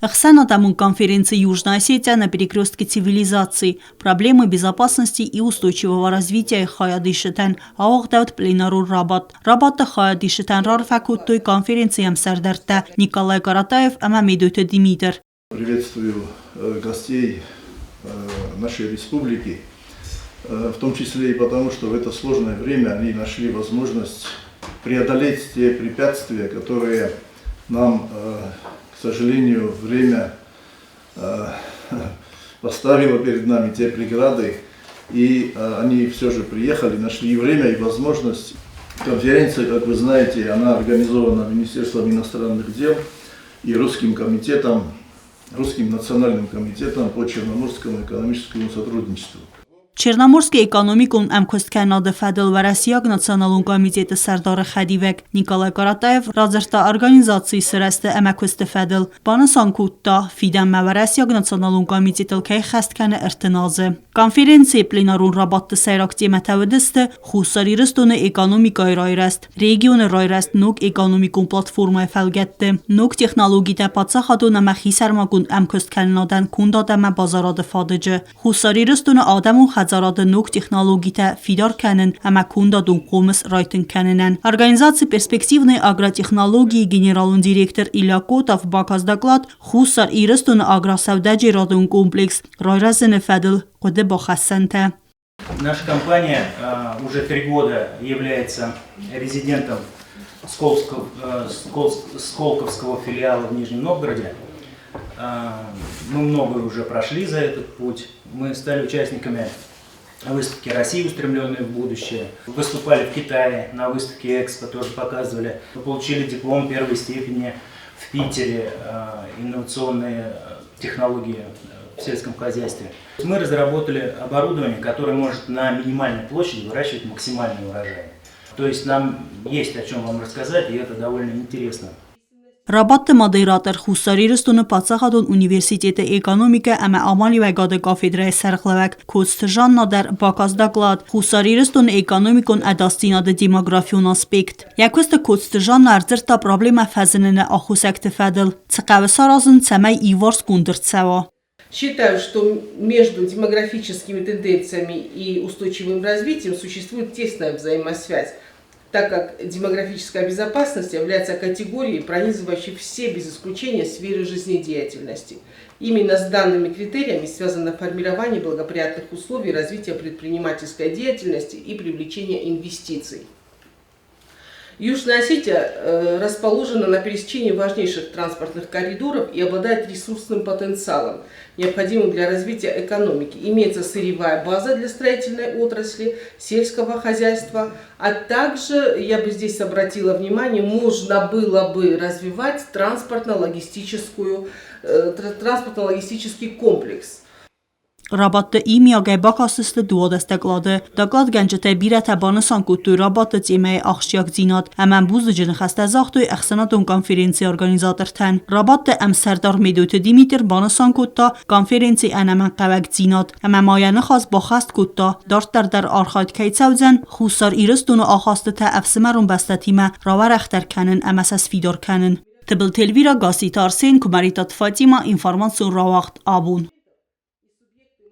Ӕхсӕнадӕмон конференци «Южная Осетия на перекрестке цивилизаций. Проблемы безопасности и устойчивого развития»-йы хайадисджытӕн ауагъдӕуыд пленарон рабадт. Рабадты хайадисджытӕн раарфӕ кодтой конференцийы ӕмсӕрдӕрттӕ Николай Каратаев ӕмӕ Медойты Димитр. Приветствую гостей нашей республики, в том числе и потому, что в это сложное время они нашли возможность преодолеть те препятствия, которые нам, к сожалению, время поставило перед нами те преграды, и они все же приехали, нашли и время, и возможность. Конференция, как вы знаете, она организована Министерством иностранных дел и Русским комитетом, Русским национальным комитетом по Черноморскому экономическому сотрудничеству. Черноморскы экономикон ӕмкуысткӕнынады фӕдыл Уӕрӕсейаг националон комитеты сӕрдары хӕдивӕг Николай Каратаев радзырдта организацийы сырӕзты ӕмӕ куысты фӕдыл. Банысан кодта, фидӕнмӕ Уӕрӕсейаг националон комитетыл кӕй хӕст кӕны 30 азы. Конференцийы пленарон рабадты сӕйраг темӕтӕ уыдысты Хуссар Ирыстоны экономикӕйы райрӕзт, регионы райрӕзт ног экономикон платформӕйы фӕлгӕтты, ног технологитӕ паддзахадон ӕмӕ хисӕрмагонд ӕмкуысткӕнынадӕн кондад ӕмӕ базарады фадыджы, Хуссар Ирыстоны адӕмон хӕдзарады ног технологитӕ фидар кӕнын ӕмӕ кондадон хъомыс райтынг кӕнынӕн. Организаци «Перспективные агротехнологии» генералон директор Илья Котов бакаст доклад Хуссар Ирыстоны агросӕудӕджерадон комплекс райрӕзыны фӕдыл хъуыды бахӕссӕнтӕ. Наша компания уже 3 года является резидентом Сколковского филиала в Нижнем Новгороде. Мы многое уже прошли за этот путь. Мы стали участниками выставки «Россия, устремленная в будущее». Выступали в Китае на выставке «Экспо», тоже показывали. Мы получили диплом первой степени в Питере «Инновационные технологии в сельском хозяйстве». Мы разработали оборудование, которое может на минимальной площади выращивать максимальный урожай. То есть нам есть о чем вам рассказать, и это довольно интересно. Рабадты модератор Хуссар Ирыстоны паддзахадон университеты экономикӕ ӕмӕ амалиуӕгады кафедрӕйы сӕргълӕууӕг Коцты Жанна дӕр бакаст доклад Хуссар Ирыстоны экономикон ӕдасдзинады демографион аспект. Йӕ куысты Коцты Жанна ӕрдзырдта проблемӕ фӕзыныны аххосӕгты фӕдыл, цы хъӕуы саразын, цӕмӕй иуварсгонд ӕрцӕуа. Считаю, что между демографическими тенденциями и устойчивым развитием существует тесная взаимосвязь, так как демографическая безопасность является категорией, пронизывающей все без исключения сферы жизнедеятельности. Именно с данными критериями связано формирование благоприятных условий развития предпринимательской деятельности и привлечения инвестиций. Южная Осетия расположена на пересечении важнейших транспортных коридоров и обладает ресурсным потенциалом, необходимым для развития экономики. Имеется сырьевая база для строительной отрасли, сельского хозяйства, а также, я бы здесь обратила внимание, можно было бы развивать транспортно-логистический комплекс. Рабадты иумиагӕй бакастысты 12 доклады. Докладгӕнджытӕй бирӕтӕ банысан кодтой рабадты темӕйы ахсджиагдзинад ӕмӕ бузныджы ныхӕстӕ загътой ӕхсӕнадон конференцийы организатортӕн. Рабадты ӕмсӕрдар Медойты Димитр банысан кодта конференцийы ӕнӕмӕнгхъӕуӕгдзинад ӕмӕ ма йӕ ныхас баххӕст кодта, дарддӕр дӕр архайд кӕй цӕудзӕн Хуссар Ирыстоны ахастытӕ ӕфсымӕрон бӕстӕтимӕ рауӕрӕхдӕр кӕнын ӕмӕ сӕ сфидар кӕнын. Тыбылты Эльвира, Гасситы Арсен, Куымӕридтаты Фатимӕ, информацион рауагъд «Абон».